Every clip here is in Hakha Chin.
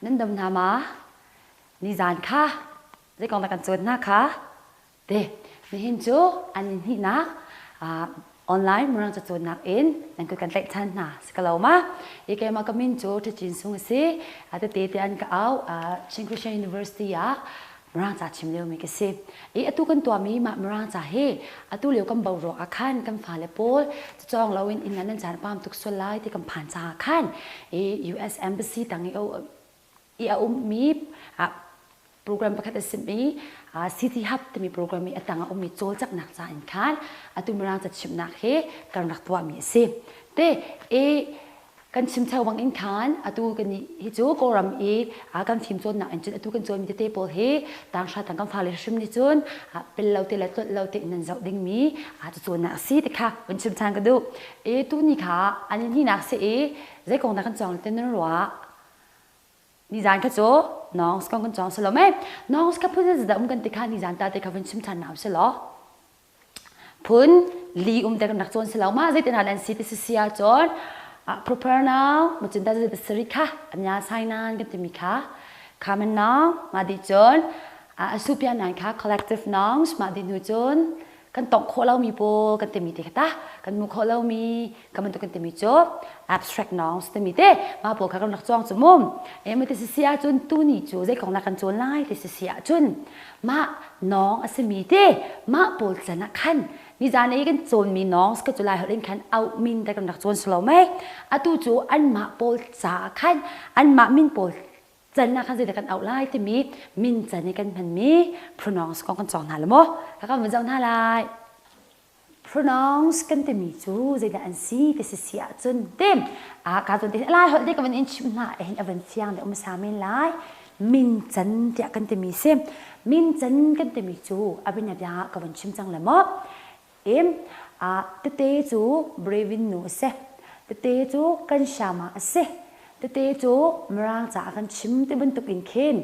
Nan dam hna ma? Nizan kha zei kong dah kan cawn hna kha? Te, nihin cu an in hnihnak online Mirang cacawnnak in nan kut kan tlaih ṭhan hna si ka lo ma? I keimah ka min cu Ṭhacin Sung a si. A tete te an ka auh. Chin Christian University ah Mirang ca chim liomi ka si. I atu kan tuahmi mah Mirang ca hi atu lio kan boruak ah khan kan fale pawl cawng loin inn ah nan caan pam tuk sual lai ti kan phan caah khan i US Embassy tang i a ummi program pakhat a simi City Hub timi program i a tang a ummi cawlcanghnak ca in khan atu Mirang ca chimnak hi kan rak tuahmi a si. Te i kan chim theo bang in khan atu kan hi cu Kawlram i kan fim cawnnak in cun atu kan cawnmi tete pawl hi tanghra tang kan fale hrim nih cun pel lo te le tlolh lo te in nan zoh dingmi cacawnnak a si ti kha vun chim ṭhan ka duh. I tuni kha an in hinak si i zei kong dah kan cawng te nan ruah? Nizan kha cu nongs kong kan cawng si lo mei? Nongs kha phun zeizat dah um kan ti kha nizan ta te kha vun chim ṭhan na si law. Phun li um te kan rak cawn si lo ma zeitin an si ti si si ahcun proper noun macun ta zei sari kha anya sai nan kan timi kha common noun ma di cun asupian nan kha collective nouns ma di hnu cun kan tongh khawh lomi pawl kan timi te kha ta kan hmuh khawh lomi kan bantuk kan timi cu abstract nouns timi te mah pawl kha kan rak cawng cu mu e ma ti si si ahcun tuni cu zei kong dah kan cawn lai ti si si ahcun mah nawng a simi te mah pawl can ah khan nizan i kan cawnmi nawng ka cu lai holh in khan auh min te kan rak cawn si lo mei atu cu anmah pawl caah khan anmah min pawl can ah khan zeidah kan auh lai timi min can i kan hmanmi pronouns kong kan cawng hna le maw ka kan vun zoh hna lai Pronounce kan timi cu zeidah an si ti si si ahcun tim a ka cun ti lai holh te ka van in chimh hna hin a van fiang deuh hmasa men lai min can tiah kan timi si min can kan timi cu a bianabia ah ka van chim cang le maw im a tete cu Brevin nu a si tete cu kan shama a si tete cu Mirang ca kan chim ti bantuk in khin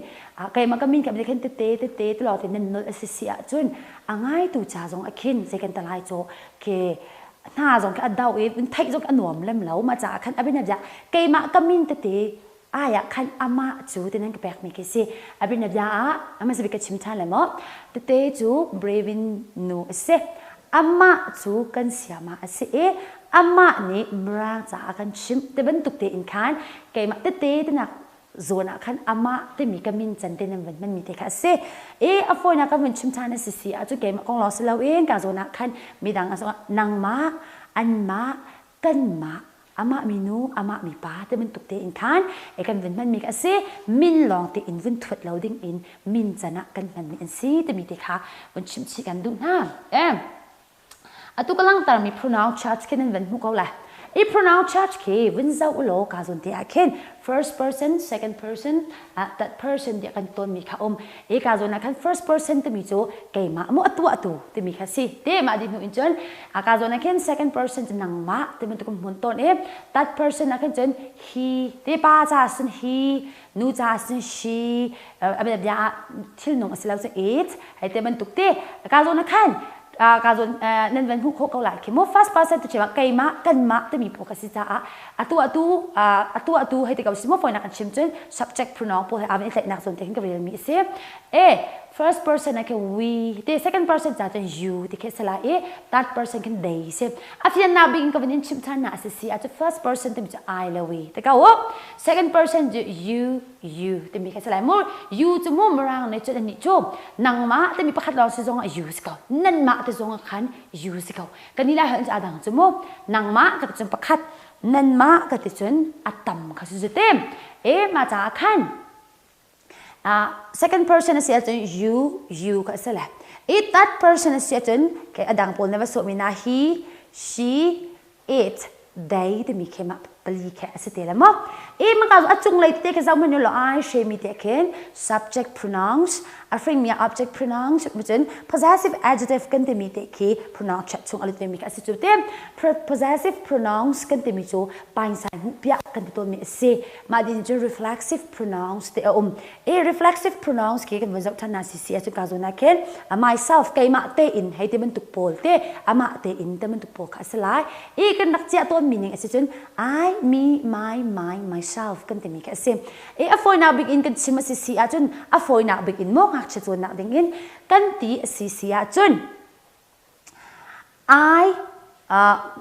keimah ka min ka khin tete tete ti lawng te nan nolh a si si ahcun a ngaitu ca zong a khin zei kan talai cu ke hna zong khi a dau i theih zong a nuam lem lo mah caah khan abin abia keimah ka min tete ai ah khan amah cu ti nan ka pek mi khi si abin abia ah ama sabi ka chim than le mo tete cu Brevin nu a si amah cu kan siama a si i amah nih Mirang caah kan chimh ti bantuk tein khan keimah tete tinak zawn ah khan amah timi ka min can te nan van hmanmi te kha a si i a fawinak kan vun chim ṭhan a si si ahcun keimah kong lawng si loin ka zawn ah khan midang a nangmah anmah kanmah amah minu amah mipa ti bantuk tein khan e kan vun hmanmi kha a si min lawng tein vun thuat lo ding in min can ah kan hmanmi an si timi te kha vun chimh chih kan duh hna eh Atu ka langhtermi pronoun charge khi nan van hmuh ko lai. I pronoun charge khi vun zoh u law ka zawn te ah khin first person, second person, third person tiah kan tawnmi kha um. I ka zawn ah khan first person timi cu keimah mu a tuahtu timi kha si. Te mah dih hnu in cun ka zawn ah khin second person cu nangmah ti bantuk hmun tawn i third person ah khin cun he te pa ca sin he nu ca sin she a bia ah thilnung a si lo cu it hei te bantuk te ka zawn ah khan ka zawn nan van hmuh khawh ko lai khi mu first person tu chim keimah kanmah timi pawl ka si caah atu atu atu atu hei ti ko si mu fawinak kan chim cun subject pronoun pawl he aa van i tlaihnak zawn te hin ka rel mi a si e first person ah khin we te second person ca cun you ti khi a si lai i third person khin they si a fiannak bik in ka van in chimh than na a si si ah cu first person timi cu I le we te ka u second person cu you you timi kha si lai mu you cu mu mirang nih cun anih cu nangmah timi pakhat lawng si zong ah you si ko nanmah ti zong ah khan you si ko kan i lai hon cu adang cu mu nangmah ka ti cun pakhat nanmah ka ti cun a tam kha si zu te e ma caah khan second person a si ahcun you you kha a si le i third person a si ahcun ke adang pawl na va sawhmi na he she it they timi khi mah pali khi a si te le maw i maka a cunglei tete khi zoh hmanh law ai hremi te khin subject pronouns a hringmi object pronouns cun possessive adjective kan timi te khi pronoun chat chung a lut mi khi a si cu te possessive pronouns kan timi cu painsai hmuh piah kan ti tawnmi a si mah din cun reflexive pronouns te a um i reflexive pronouns khi kan vun zoh than na si si a ka zawn ah khin myself keimah te in hei ti bantuk pawl te amah te in te bantuk pawl kha a si lai i kan rak chiah tawn mi ning a si cun I I, me, my, my, myself kan timi khi a si. E a fawinak bik in kan chim a si si ahcun a fawinak bik in maw ngakchia cawnnak ding in kan ti a si si ahcun I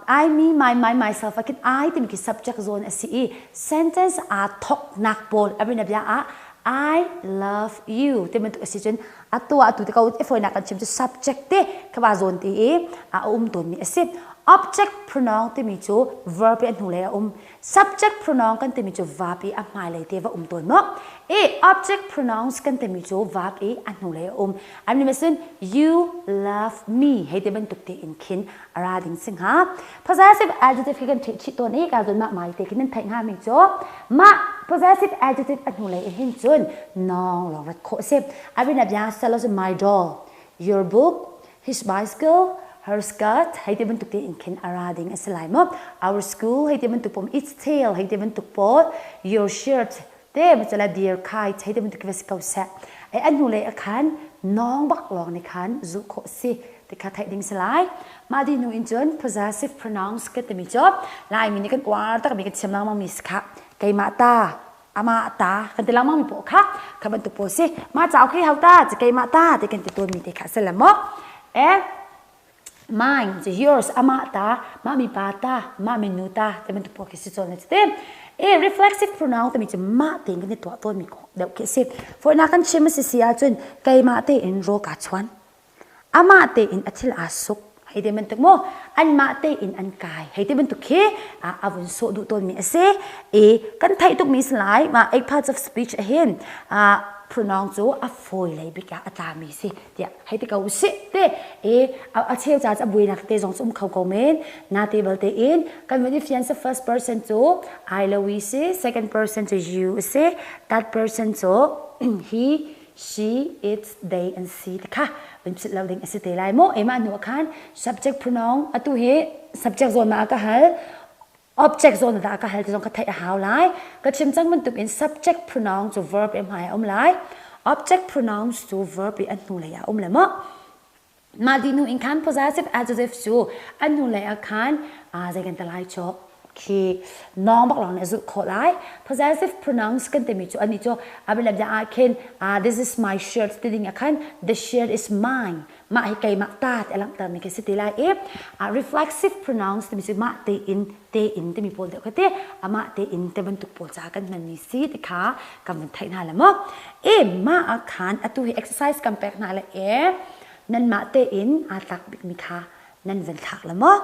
I, me, my, my, myself ah khin I timi khi subject zawn a si i sentence aa thawknak pawl a bianabia ah I love you ti bantuk a si cun a tuah tu te ko i fawinak kan chim cu subject te kha ba zawn ti i a um tawnmi a si. Object pronoun timi cu verb i a hnulei a um. Subject pronoun kan timi cu verb i a hmailei te va um tawn maw? E object pronouns kan timi cu verb i a hnulei a um. An nih cun you love me hei ti bantuk te in khin a ra ding si hnga. Possessive adjective khi kan theih chih tawn i ka zun mah mai te khi nan theih hnga mi cu mah possessive adjective a hnulei i hin cun nawng lawng rat khawh si. Abin bia selo cu my doll, your book, his bicycle, her skirt hei ti bantuk te in khin a ra ding a si lai maw? Our school hei ti bantuk pom its tail hei ti bantuk pawl your shirt te macala dear kite hei ti bantuk va si ko seh. E an hnu lei a khan nawng bak lawng ni khan zulh khawh si ti kha theih ding si lai. Mah di hnu in cun possessive pronouns kan timi cu Laimi nih kan uar takmi kan thiam lengmang mi si kha keimah ta amah ta kan ti lengmang mi pawl kha kha bantuk pawl si mah cauk hi hau ta ci keimah ta ti kan ti tawn mi te kha si le maw e mine cu yours amah ta mah mi pa ta mah mi nu ta ti bantuk pawl khi si cawn te e reflexive pronoun timi cu mah tein kan i tuah tawn mi deuh khi si foina kan chim si si ahcun keimah tein rawl kaa chuan Amah tein a thil aa suk hei ti bantuk maw anmah tein an kai hei ti bantuk khi a vun sawh duh tawnmi a si i kan theih tukmi si lai mah eight parts of speech ahhin pronoun cu a fawi lei bik ah a tlami si tiah hei ti ko usih te i a cheu ca a buainak te zong cu um kho ko men na te bal tein kan vun i fian sa first person cu I lo we si second person cu you si third person cu he she, it, they an si ti kha vun philh lo ding a si te lai maw? Emah hnu ah khan subject pronoun atu hi subject zawn ma ka hal object zawn dah ka hal ti zong ka theih a hau lai. Ka chim cang bantuk in subject pronoun cu verb i hmai a um lai. Object pronouns cu verb i a hnu lei ah um le maw? Mah dih hnu in khan possessive adjective cu a hnulei ah khan zei kan ti lai cu khi nawng bak lawng nih a zulh khawh lai. Possessive pronouns kan timi cu anih cu a bianabia ah khin this is my shirt ti ding ah khan the shirt is mine mah hi keimah ta ti a langhtermi khi si ti lai i reflexive pronouns timi cu mah tein tein timi pawl deuh kha ti amah tein te bantuk pawl ca kan hmanmi si ti kha kan vun theih hna le maw e mah ah khan atu hi exercise kan pek hna le e nanmah tein aa tlak bikmi kha nan vun thlak le maw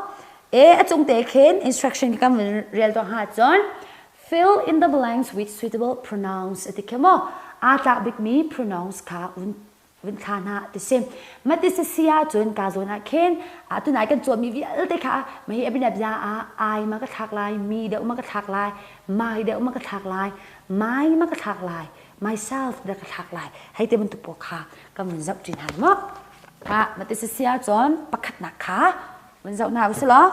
e a cung te khin instruction kan vun rel tuah hnga cun fill in the blanks with suitable pronouns ati khe maw aa tlak bikmi pronouns kha vun vun thla hna ti si mati si si ahcun ka zawn ah khin tunai kan cuami vialte kha mahi abinabia ah ai ma ka thlak lai mi deuh ma ka thlak lai mai deuh ma ka thlak lai mai ma ka thlak lai myself da ka thlak lai hei te bantuk pawl kha kan vun zoh ṭi hna maw ka mati si si ahcun pakhatnak kha vun zoh hna usih law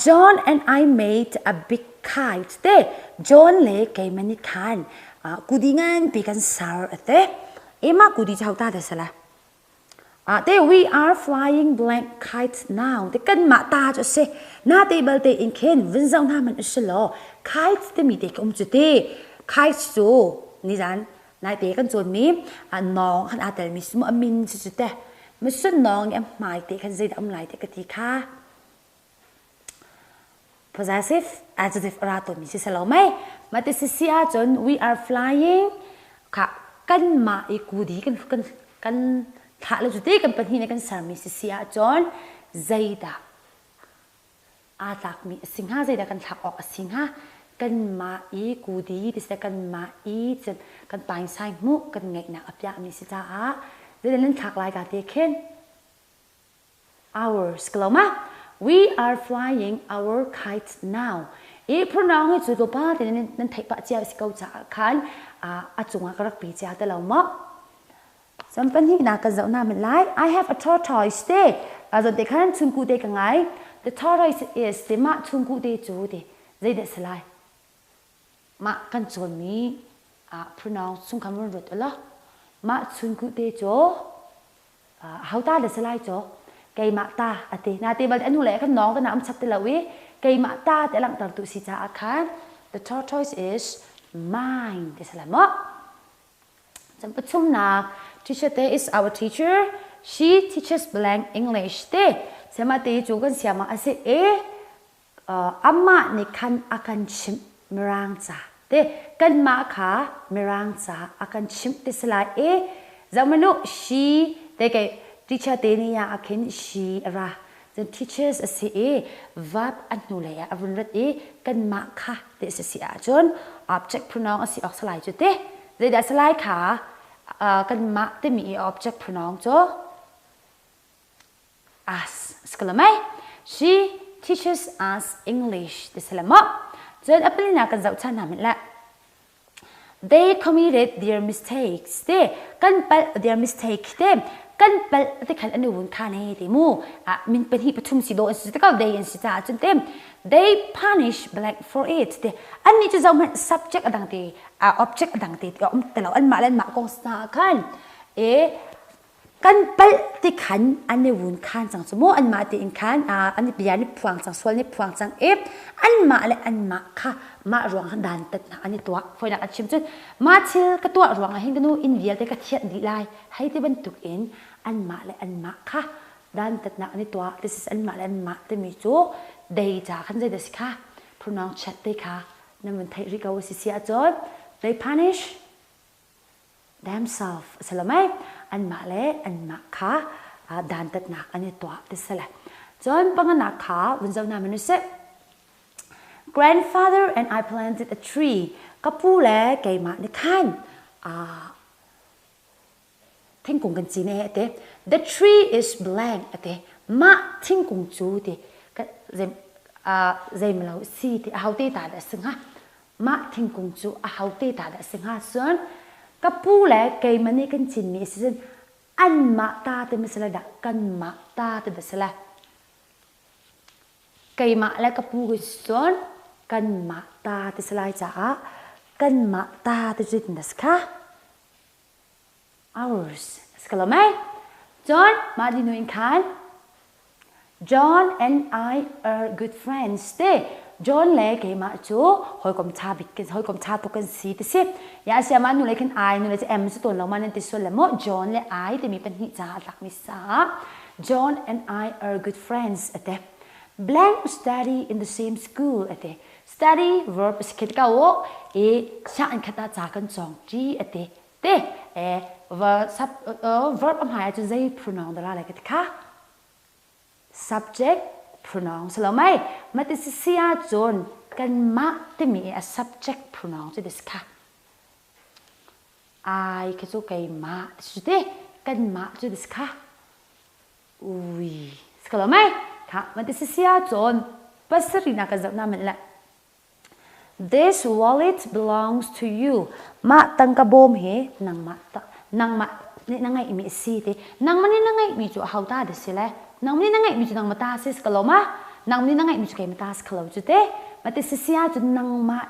John and I made a big kite te John le keimah nih khan kudi nganpi kan ser ate ema kudi cu ta te sala te we are flying blank kites now te kan mah ta cu si na te bal te in khin vun zoh hna man usi law kites timi te ka um cu te kites cu nizan nai te kan cawnmi nawng khan aa telmi si mu a min cu cu te masun nawng i a hmai te khan zeidah um lai te ka ti kha possessive adjective ra tawnmi si selo mei mah ti si si ahcun we are flying kha kanmah i kudi kan kan kan thlah lo cu ti kan pahnih nih kan sermi si si ahcun zeidah aa tlakmi a si hnga zeidah kan thlak awk a si hnga kanmah i kudi ti si kanmah i cun kan pangsai hmuh kan ngeihnak a piahmi si caah zeidah nan thlak lai ka te khin Ours ka lo ma we are flying our kites now i pronoun hi cu tlawpa te nan theih pah cia si ko caah khan a cungah ka rak pe cia te lo ma Cun pahnihnak kan zoh hna hmanh lai. I have a tortoise te. Zawn te khan chungkuh te ka ngai. The tortoise is te mah chungkuh te cu te zeidah si lai? Mah kan cawnmi pronoun chung khan run ruat ulaw mah chungkuh te cu hauta dah si lai cu? Keimah ta a ti. Na ti bal anu le kan nawng te na um chap ti lo i keimah ta ti a langhter tu si caah khan the tortoise is mine ti si lai maw? Cun pathumnak teacher te is our teacher. She teaches blank English te. Sema te cu kan siama a si i amah nih khan a kan chimh Mirang ca te kanmah kha Mirang ca a kan chimh ti si lai i zohmanh u she te kei teacher te nih ah khin she a ra cun teachers a si i verb a hnulei ah a vun rat i kanmah kha ti a si si ahcun object pronoun a si awk si lai cu te zeidah si lai kha kanmah timi i object pronoun cu us si ko lo mei she teaches us English ti si le maw cun a palinak kan zoh ṭhan hna hmanh le They committed their mistakes te kan palh their mistake te kan palh te khan an i vun khan he te mu min pahnih pathum si do an si te ko they an si caah cun te they punish black for it te annih cu zohhmanh subject a dang te object a dang te um te lo anmah le anmah kong hna khan e Kan palh ti khan an i vun khan cang cu mu anmah tein khan an i bia nih phuang cang sual nih phuang cang i anmah le anmah kha mah ruang ah dantatnak an i tuah. Fawinak an chim cun mah thil ka tuah ruangah hin ka nu inn vialte ka thianh dih lai hei ti bantuk in anmah le anmah kha dantatnak an i tuah. This is anmah le anmah timi cu dei ca khan zeidah si kha pronoun chat te kha nan vun theih rih ko a si si ahcun they punish themselves a si lo mei anmah le anmah kha dantatnak an i tuah ti si le cun panganak kha vun zoh hna manu sih grandfather and I planted a tree ka pu le keimah nih khan thingkung kan cin e ate the tree is blank ate mah thingkung cu ti zeimalo si ti a hote ta dah si hnga Mah thingkung cu ahote ta dah a si hnga? Cun ka pu le keimah nih kan cinmi a si cun anmah ta ti ma si lai dah kanmah ta ti dah si lai? Keimah le ka pu kan si cun kanmah ta ti si lai caah kanmah ta ti cu zeitin dah si kha? Ours a si ko lo mei? Cun mah dih hnu in khan John and I are good friends te John le keimah cu hawikom ṭha bik kan hawikom ṭha tuk kan si ti si. Ya sia mah nu le khin I nu le cu M cu tawn lo ma nan ti sual le maw John le I timi pahnih caah a tlakmi sa John and I are good friends ate. Blank study in the same school ate. Study verb si khit ka o i sianginn khat ah ca kan cawng ṭi ate. Te e verb verb a hmai ahcun zei pronoun dah ra lai ka ti kha subject pronoun si lo mei mati si si ahcun kanmah timi i a subject pronoun cu this kha I khi cu keimah ti cu ti kanmah cu this kha ui si ko lo mei kha mati si si ahcun pasarih na kan zoh na manh le This wallet belongs to you. Mah tangka bawm hi nangmah nangmah nih na ngeihmi a si ti. Nangmah nih na ngeihmi cu aho ta dah si le? Nangmah nih na ngeihmi cu nangmah ta si si ko lo ma? Nangmah nih na ngeihmi cu keimah ta si kho lo cu te. Mah ti si si ahcun nangmah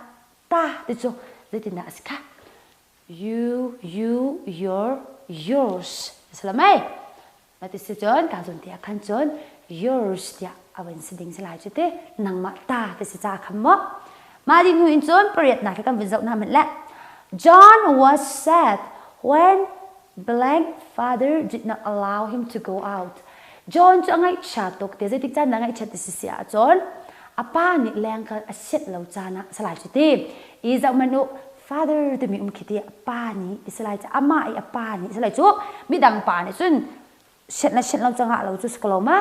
ta ti cu zeitindah a si kha? You, you, your, yours. Si lo mei? Mah ti si cun ka zun tiah khan cun yours tiah a van si ding si lai cu ti nangmah ta ti si ca khan maw mah ding hnu in cun pariatnak hi kan vun zoh hna hmanh le John was sad when blank father did not allow him to go out John cu a ngaihchia tuk te zeitik caan dah ngaihchiat ti si si ahcun a pa nih leng kal a sianh lo caan ah salai cu ti i zoh hmanh u father timi um khi ti a pa nih ti salai cu amah i a pa nih salai cu midang pa nih cun sianh le sianh lo cangah lo cu si ko lo ma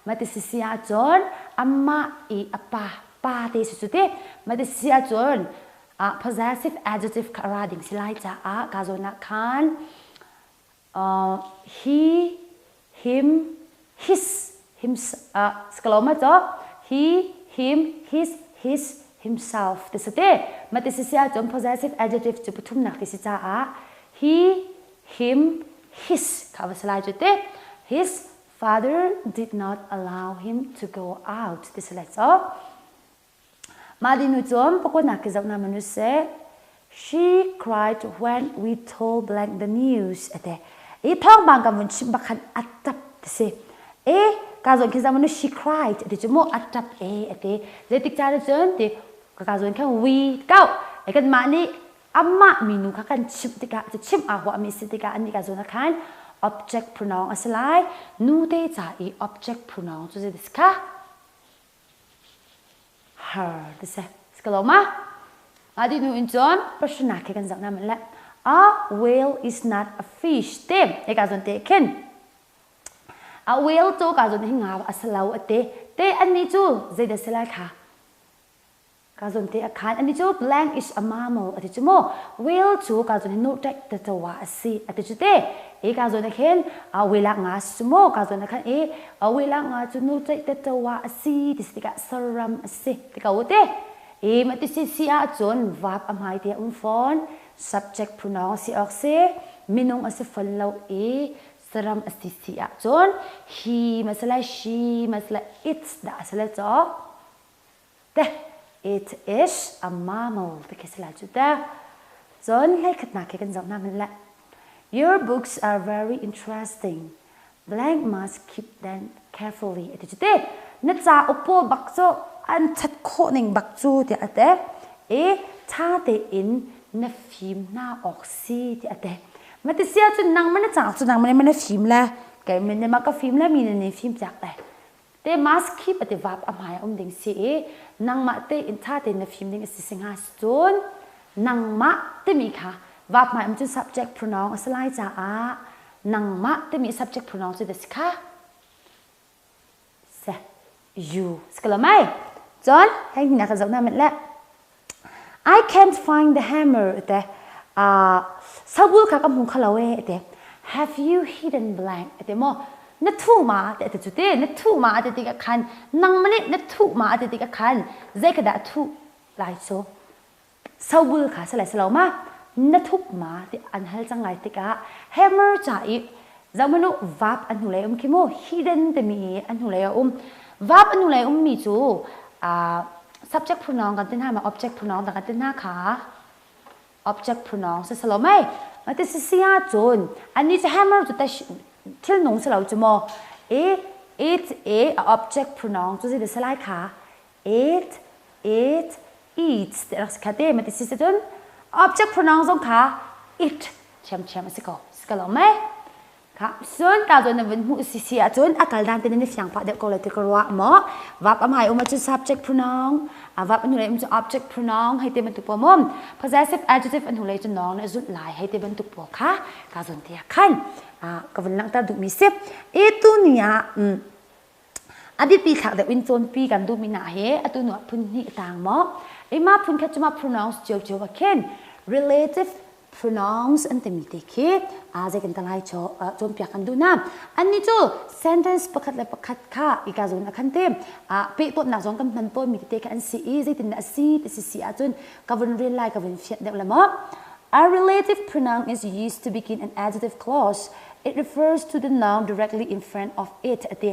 ma ti si si ahcun amah i a pa pa te si cu ti ma ti si ahcun possessive adjective kha a ra ding si lai caah ka zawn ah khan He, him, his, him, skaloma cu he, him, his, his, himself ti si te. Mah ti si si ahcun possessive adjective cu pathumnak ti si caah he, him, his kha va si lai cu te. His father did not allow him to go out ti si lai cu. Mah dinu cun pakawnak ki zoh na manu seh. She cried when we told blank the news ate. I thawngpang kan vun chimh bak khan a tap ti si. E Ka zawn khin zaman she cried ti cu mu a tap e ati. Zeitik caan cun ti ka zawn khan we kau. E kan mah nih amah minu kha kan chimh tikah cu chimh aa huahmi si tikah annih ka zawn ah khan object pronoun a si lai. Nu te ca i object pronoun cu zei si kha? Her ti si. Si ka lo ma? Mah dih hnu in cun passion khi kan zoh na man le a whale is not a fish te eka zawn te khin a whale cu ka zawn hi nga a si lo a te te annih cu zeidah si lai kha ka zawn te a khan annih cu blank is a mammal a ti cu mu whale cu ka zawn hi nu tek te tawa a si a ti cu te e ka zawn khin a whale nga si cu mu ka zawn khan e a whale nga cu nu tek te tawa a si ti si tikah saram a si ti ko te E mah ti si si ahcun verb a hmai te a um fawn. Subject pronoun a si awk si. Minung a si fawn lo i saram a si si ahcun he ma si lai, she ma si lai, it's dah a si lai caw. Te it is a mammal ti khi si lai cu te. Cun hleikhatnak khi kan zoh hna hmanh le. Your books are very interesting. Blank must keep them carefully a ti cu te. Na cauk pawl bak cu an chat khawh ning bak cu tiah a ti. I ṭha tein na fim hna awk si tiah a ti. Ma ti si ahcun nangmah na cauk cu nangmah nih na fim le keimah nih ma ka fim le mi nih fim piak le. Te must keep a ti vap a hmai a um ding si i nangmah tein ṭha tein na fim ding a si si hnga cun nangmah timi kha vap hmai um cun subject pronoun a si lai caah nangmah timi subject pronoun cu da si kha se you si ko lo mei cun hei hna ka zoh na mit le I can't find the hammer te sabul kha ka hmu kho lo e te have you hidden blank te mo na thu ma te te cu te na thu ma te ti ka khan nang mane na thu ma te ti ka khan zei ka dah thu lai cu sobul kha si lai si lo ma na thup ma ti an hal cang lai tikah hammer ca i zohmanu vap an hnulei um khi mu hidden timi an hnulei a um vap an hnulei um mi cu subject pronoun kan ti hna ma object pronoun kan ti hna kha object pronoun si salo mei ma ti si si ahcun anni cu hammer cu thil nung si lo cu maw i it a object pronoun cu zei si lai kha it it eats ti rak si kha te ma ti si cun object pronoun zong kha it ṭhiamṭhiam a si ko si ko lo mei kha cun ta zawn na vun hmuh si si ahcun a kal dan te na fiang pah deuh ko lai ti ka ruah maw vap a hmai um ahcun subject pronoun a vap a hnulei um cu object pronoun hei te bantuk pawl mom possessive adjective a hnulei cu noun na zulh lai hei te bantuk pawl kha ka zawn te ah khan ka vun langhter duhmi si i tu ni ah A biapi thlak deuh in cawnpi kan duhmi hna hi atu nu ah phun hnih a tang maw? Ima phun khat cu ma pronouns ciocio ah khin relative pronouns an timi te khi zei kan ta lai cawnpiak kan duh hna. Annih cu sentence pakhat le pakhat kha ika zawn ah khan te pehtawnnak zong kan hman tawnmi tete kha an si i zeitindah a si ti si si ahcun ka vun rel lai ka vun fianh deuh le maw? A relative pronoun is used to begin an adjective clause. It refers to the noun directly in front of it a ti.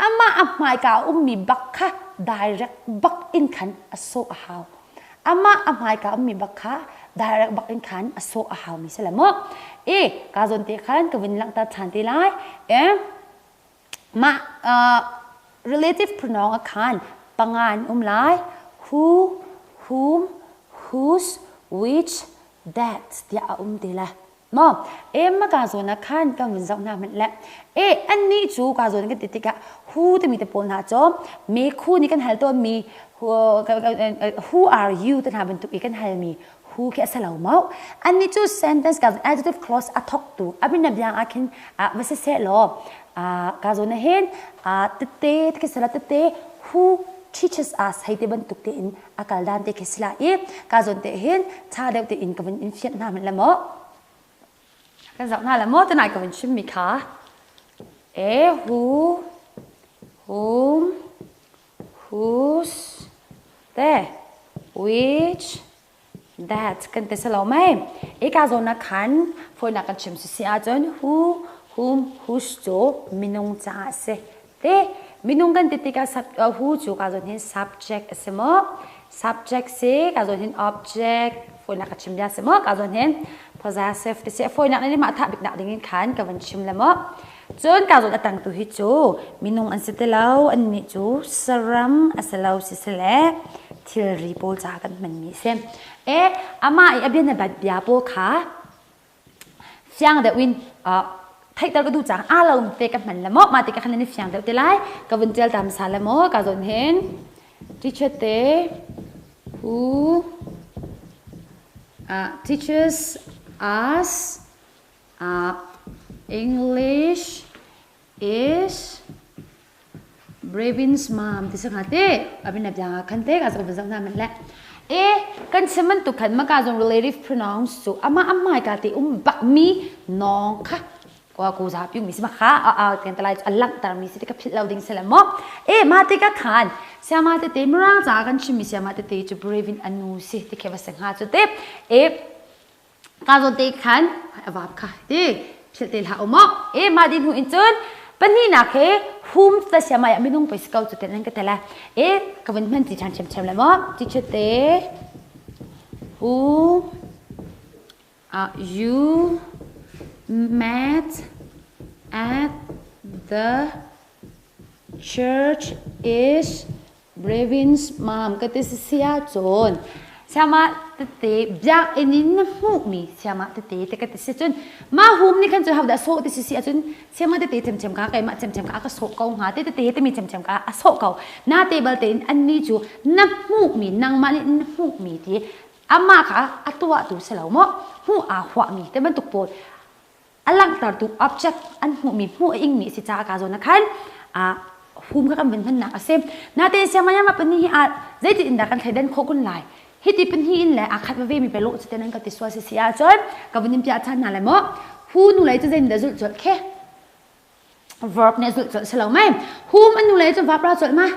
Amah a hmaika a ummi bak kha direct bak in khan a sawh a hau. Amah a hmaika ummi bak kha direct bak in khan a sawh a hau mi si le mu. E ka zawn te khan ka vun langhter ṭhan te lai. E mah relative pronoun a khan panga an um lai. Who, whom, whose, which, that tiah a um te lai. Maw em ka zawn ah khan kan vun zoh hna hmanh le e annih cu ka zawn kan ti tikah hu timi te pawl hna cu mekhu nih kan hal tawnmi who are you te hna bantuk i kan halmi who khi a si lo maw annih cu sentence ka adjective clause a thawktu abin na biang ah khin va si seh law ka zawn ah hin tete khi sala tete who teaches us hei te bantuk tein a kal dan te khi si la i ka zawn te hin tha deuh tein ka vun in fianh hna hmanh le maw kan zoh hna le maw tunai ka vun chim mi kha e who whom whose te which that kan ti si lo mei i ka zawn ah khan fawinak kan chim si si ahcun who whom whose cu minung caah a si te minung kan ti tikah who cu ka zawn hin subject a si maw subject si ka zawn hin object. Fawinak ka chim bia si maw ka zawn hin possessive ti si fawinak nih mah thah bik nak ding in khan ka van chim le maw. Cun ka zawn atang tu hi cu minung an si ti lo an nih cu saram a si lo si si le thilri pawl ca kan hman mi si. E amah i a bia na bat bia pawl kha fiang deuh in theihter ka duh cang a lo te ka hman le maw ma ti ka khan ni fiang deuh te lai ka vun tial tam sa le maw ka zawn hin teacher te who uh, teaches us uh, English is Bravin's mom ti sanga te abin abjanga khan te ka zo zang na man le e kan chim man tu khan ma ka zong relative pronouns chu ama amai ka te um bak mi nong kha kwa ku za piu mi si ma kha a a ten talai alang tar mi si te ka phit lo ding sele mo e ma te ka khan siama te te murang cha kan chim mi siama te te chu Bravin anu si te khe ba sangha chu te e Ka zawn te khan a vap kha ti philh te hlah u maw. E mah din hnu in cun pahnihnak he hum ta siam ah minung pei si ko cu te nan ka te lai. E ka vun hman ti ṭhan ṭhiamṭhiam le maw. Teacher te who uh, you met at the church is Bravin's mom ka ti si ahcun siamah tete biakinn in na hmuhmi siamah tete te ka ti si cun mah hum nih khan cun hodah sawh ti si si ahcun siamah tete cemcem ka keimah cemcem ka a ka sawh ko hnga te tete timi cemcem ka a sawh ko na te balte in annih cu na hmuhmi nangmah nih na hmuhmi ti amah kha a tuahtu si lo maw hmuh aa huahmi te bantuk pawl a langhtertu object an hmuhmi hmuh a ingmi a si caah ka zawn ah khan hum kha kan vun hmannak a si. Natein siangmayama pahnih hi zeitin in dah kan thleidan khawh kun lai? Hiti pahnih in le aa khat veve mi pelo cu nan ka ti sual si si ahcun ka vun in piah ṭhan hna lai maw? Hu nu lei cu zeitin dah zulh colh khe? Verb nih zulh colh si lo mei? Hum an nu lei cu verb ra colh ma?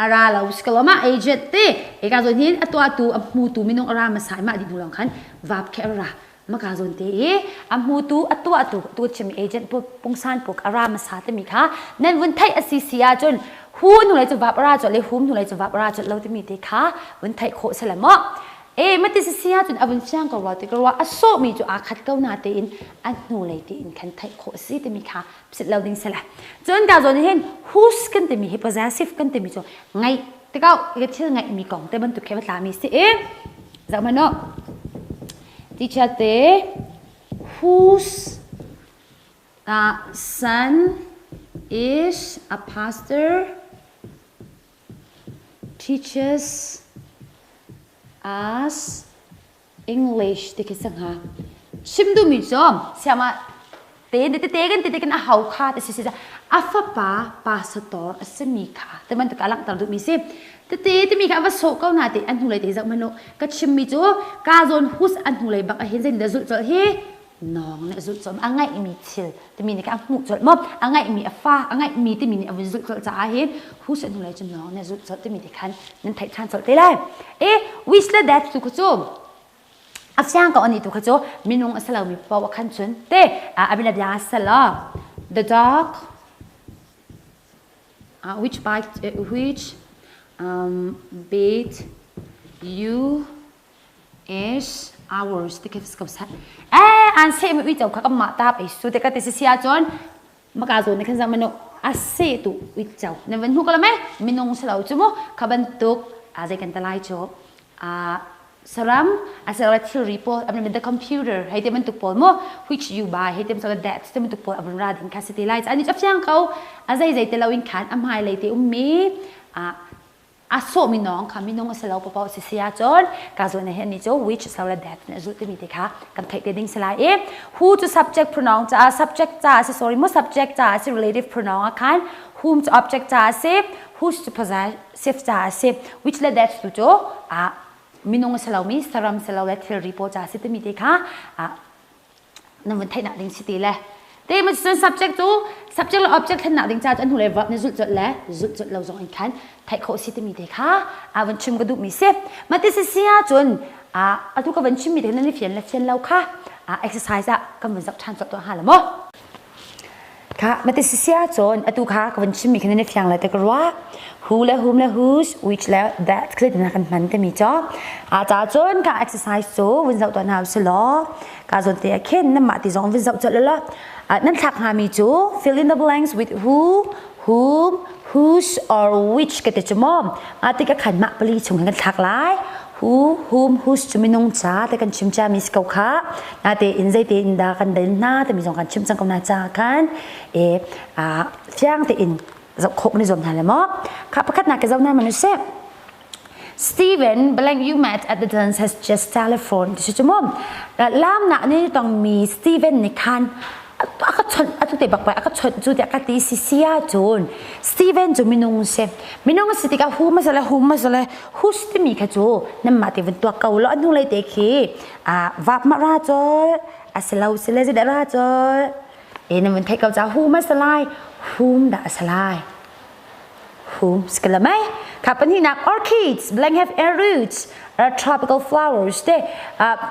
A ra lo si ko ma agent te eka zawn hin a tuahtu a hmutu minung a ra hmasa i mah dih hnu lawng khan vap khe a ra maka zawn te i a hmutu a tuahtu tu chim agent pungsan puk a ra hmasa timi kha nan vun theih a si si ahcun hu hnu lei cu vap a ra colh le hum hnu lei cu vap a ra colh lo timi te kha vun theih khawh si le maw e mati si si ahcun a vun fiang ko rua ti ka rua a sawhmi cu aa khat ko na tein a hnu lei tein khan theih khawh a si timi kha sit lo ding sela cun ka zawn hin whose kan timi hi possessive kan timi cu ngaih tikau i thil ngaih mi kong te bantuk khi va tla mi si i zoh hmanh u teacher te whose uh, son is a pastor teaches us English ti khi si hnga. Chim duhmi cu siama te te te kan te te kan a hau kha ti si si a fapa pastor a simi kha te bantuk a langhter duhmi si. Tete timi kha va sawh ko na te an hnulei te zoh hmanh u. Ka chimmi cu ka zawn hus an hnulei bak ah hin zeitin dah zulh colh hi nawng nih a zulh colh a ngaihmi thil timi nih kha a hmuh colh maw a ngaihmi a fa a ngaihmi timi nih a vun zulh colh caah hin who said hnulei cu nawng nih a zulh colh timi te khan nan theih ṭhan colh te lai e wish le that tu kha cu a fiang ko ani tu kha cu minung a si lomi paoh khan cun te abin bia sel the dog uh, which bite uh, which um, bit you is ours ti khi ko seh eh an seh mi uico kha kan mah ta pe su te ka ti si si ahcun maka zawn ne khan zang manu a seh tu uico na van hnu ko la me minung si lo chu mu kha bantuk a zei kan ta lai chu a saram a sara thilri pawl I the computer hei te bantuk pawl mu which you buy hei te bantuk that te bantuk pawl avun ra ding kha si te lai ani a fiang ko a zei zei te lo in khan a hmai lei te um mi a a sawhmi nawng kha minung a si lo paoh si si ahcun ka zawn hin ni cu which so le that na zulh timi te kha kan theih te ding si lai i who cu subject pronoun caah subject caah si sorry mu subject caah si relative pronoun ah khan whom cu object caah si whose cu possessive caah si which le that tu cu a minung a si lomi saram si lo le thilri pawl caah si timi te kha na vun theihnak ding si ti le te ma cun subject cu subject le object thlennak ding ca cu an hnu le verb nih zulh colh le zulh colh lo zong in khan theih khawh si timi te kha a van chim ka duhmi si ma ti si si ahcun a atu ka van chimmi te nan i fian le fian lo kha exercise ah kan vun zoh ṭhan colh tuah hnga la maw? Kha mati si ahcun atu kha ka van chimmi kha nan i fiang lai te ka ruah. Who le whom le whose, which le that khi zeitin kan hman timi cu. A ca cun ka exercise cu vun zoh tuah hna usih law ka zawn te ah khin nanmah ti zong vun zoh colh law nan thlak hngami cu fill in the blanks with who, whom, whose or which ka ti cu maw. Mah ti ka khan mah pali chung hin kan thlak lai. Who, whom, whose cu minung ca te kan chim ciami si ko kha. Natein zeite in dah kan den hna timi zong kan chim cang ko hna ca khan e fiang tein zoh khawh kan i zuam hna le maw. Kha pakhatnak ke zoh hna man usih. Stephen blank you met at the dance has just telephoned. Ti cu mu. Lam nak ni tong mi Stephen nih khan a ka chawnh atu te bak a ka chawnh cu tiah ka ti si si ahcun Steven cu minung si minung si tikah hu ma sale hu ma sale hus timi kha cu nanmah te vun tuak ko lo a hnulei te khi a vap ma ra col a si lo si le zeidah ra col e nan vun theih ko ca hu ma salai hum dah a salai hum sikala mai kha pahnihnak orchids blank have air roots are tropical flowers te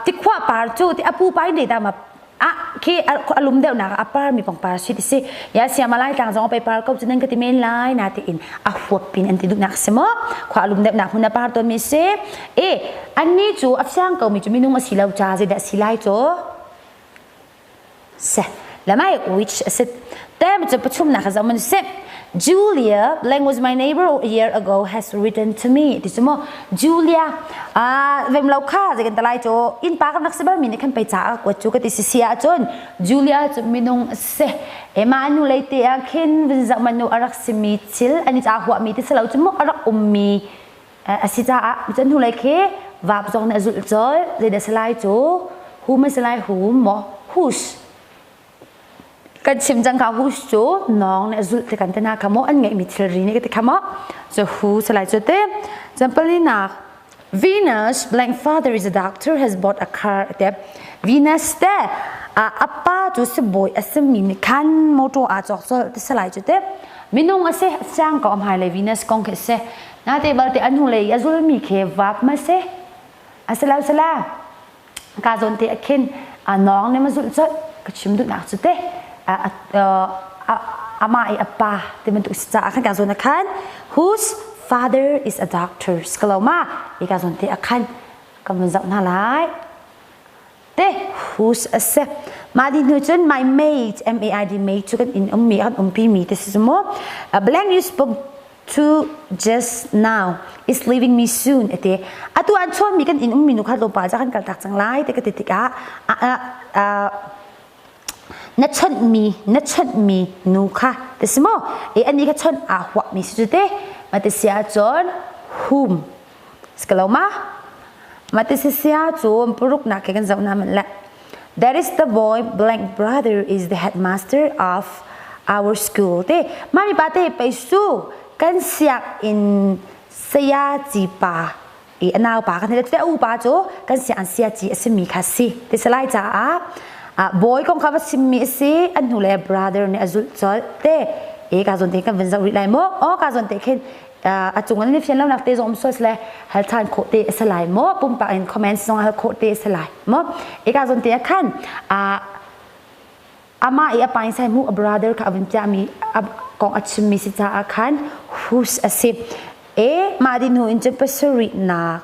tikhua par cu ti apu pai ne da ma a khi a lum deuh nak a par mi pangpar si ti si ya siam lai tlang zong pe par ko chu nan ka ti men lai na ti in a huap pin an ti duh nak si mo khwa lum deuh nak hun a par ton mi si e anni chu a fiang ko mi chu minung a si lo cha ze da si lai cho se lamai which sit tem chu pachum nak zo man se Julia blank was my neighbor a year ago has written to me ti chu mo Julia a vem lo kha zei kan talai cu inn pa kan rak si bal mi nih khan pei ca a kuat cu ka ti si si ahcun Julia cu minung a si ema nu lei te ah khin vun zoh man nu a rak simi thil an i ca huahmi ti si lo cu mu a rak ummi a si caah cun hnu lei khi vap zong nih a zulh colh zeidah si lai cu whom a si lai whom maw whose Kan chim cang kha whose cu nawng nih a zulh ti kan ti hna kha maw an ngeihmi thilri nih ka ti kha maw cu who si lai cu ti. Cun palinak Venus blank father is a doctor has bought a car te Venus te a pa cu sibawi a simi nih khan motor aa cawk colh ti si lai cu te. Minung a si siang ko am hai le Venus kong khi si. Nate balte an hnulei i a zulmi khi vap ma si. A si lo sila. Ka zawn te ah khin a nawng nih ma zulh colh ka chim duhnak cu te amah i a pa ti bantuk si caah khan ka zawn ah khan whose father is a doctor si ko ma i ka zawn te ah khan ka vun zoh hna lai te whose a si mah di hnu cun my mate M A I D mate cu kan inn ummi kan umpi mi te si mu blank you spoke to just now is leaving me soon ati atu an chawn mi kan in ummi nu kha tlawmpal ca kan kal tak cang lai te ka ti tikah na chawnh mi na chawnh mi nu kha ti si maw e ani kha chawnh aa huah mi si cu te ma ti si ahcun whom si lo ma ma ti si sia cun paruk nak ke kan zoh na man le That is the boy blank brother is the headmaster of our school. Te mami pa te pei su kan siak in saya ci pa i anau pa kan te u pa cu kan siak an sia ci a simi kha si te salai caah boy kong kha va simmi a si an hnu le brother nih a zulh colh te e ka zawn te kan van zoh rih lai maw o ka zawn te khin a cung an i fian lonak te zong um sual le hal than khawh te a si lai maw pumpak in comments zong hal khawh te a si lai maw eka zawn te ah khan amah i a pain sai mu a brother kha a vun piahmi kong a chimmi si caah khan whose a si e mah di hnu in cun pasarihnak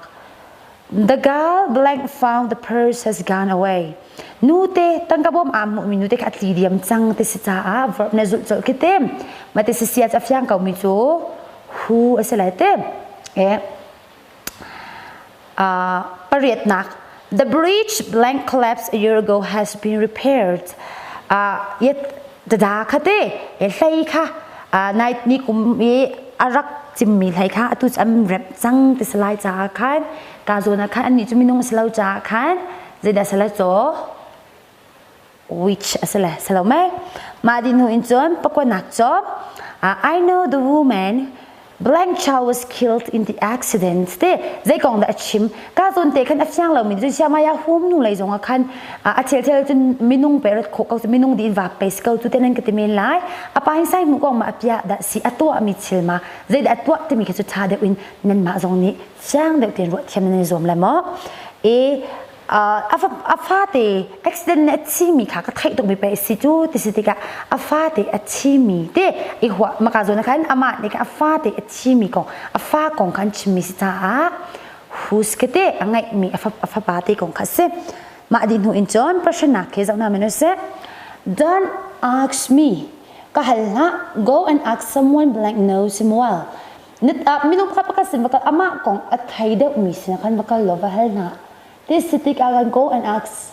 The girl blank found the purse has gone away. Nute tangka bawm aa hmuhmi nute kha a tli diam cang ti si caah verb na zulh colh khi te. Ma ti si sia a fiang ko mi cu who a si lai te. E pariatnak The bridge blank collapsed a year ago has been repaired. Yet dada kha te e hlei kha nai ni kum i a rak cimmi hlei kha atu cu an remh cang ti si lai caah khan ka zawn ah khan annih cu minung si lo caah khan zeidah si lai caw which a si le si lo mei mah dih hnu in cun pakuanak cu I know the woman blank child was killed in the accident te zei kong dah a chim ka zawn te khan a fiang lomi cu siamaya hum nu lei zong ah khan a thil thil cun minung pe rat khawh ko cu minung din va pe ko cu te nan ka ti men lai a pa hin sai mu kong ma a pia dah si a tuah mi thil ma zei dah a tuah timi kha cu tha deuh in nan mah zong nih fiang deuh ten ruah thiam nan i zuam lai maw e. A fate accident nih a thimi kha ka theih tukmi pei si cu ti si tikah a fate a thimi te i huah maka zawn khan amah nih a fate a thimi kong a fa kong khan chimmi si caah whose ke te a ngeihmi a fapa te kong kha si. Mah dih hnu in cun passion-nak khi zoh hna men usih. Don't ask me. Ka hal hlah. Go and ask someone blank knows him well. Minung pakhat pakhat sin va kal amah kong a thei deuhmi sinah khan va kal law va hal hna. This si tikah kan go and ask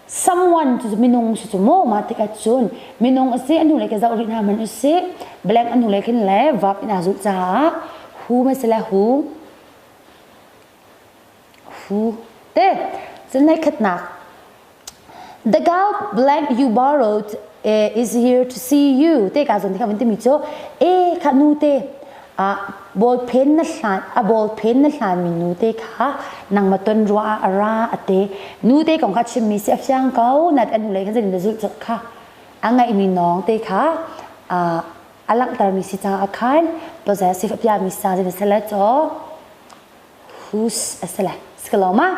someone cu minung si cu maw mah tikah cun minung a si a hnulei ka zoh rih hna hmanh usih blank a hnulei khin le verb in aa zulh caah who ma si le who who te cun lei khatnak. The girl blank you borrowed is here to see you. Te ka zon te ka vun timi cu e kha nu te a ball pen na hlan a ball pen na hlan mi nu te kha nang ma ton rua a ra ate nu te kong kha chim mi si a fiang ko nat anu le khan zin na zul chok kha a ngai mi nong te kha a a langhter mi si ca a khan possessive a pia mi sa zin sele cho whose a si lai si ko lo ma?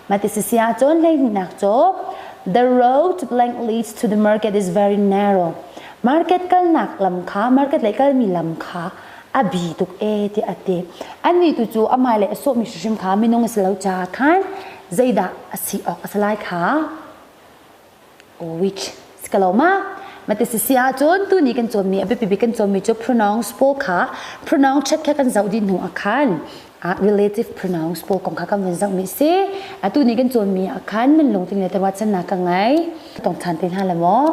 Mah ti si ahcun hleihnihnak cu the road blank leads to the market is very narrow. Market kalnak lam kha market lei kalmi lam kha a bi tuk e ti a ti. Annih tu cu amah le a sawhmi hrimhrim kha minung a si lo caah khan zeidah a si awk a si lai kha which si ko lo ma? Mati si si ahcun tuni kan cawnmi a biapi bik kan cawnmi cu pronouns pawl kha pronoun chat kha kan zoh dih hnu ah khan relative pronouns pawl kong kha kan vun zohmi si. Atu ni kan cawnmi ah khan nan lungtling le ruahchannak ka ngei. Tong than te hna le maw?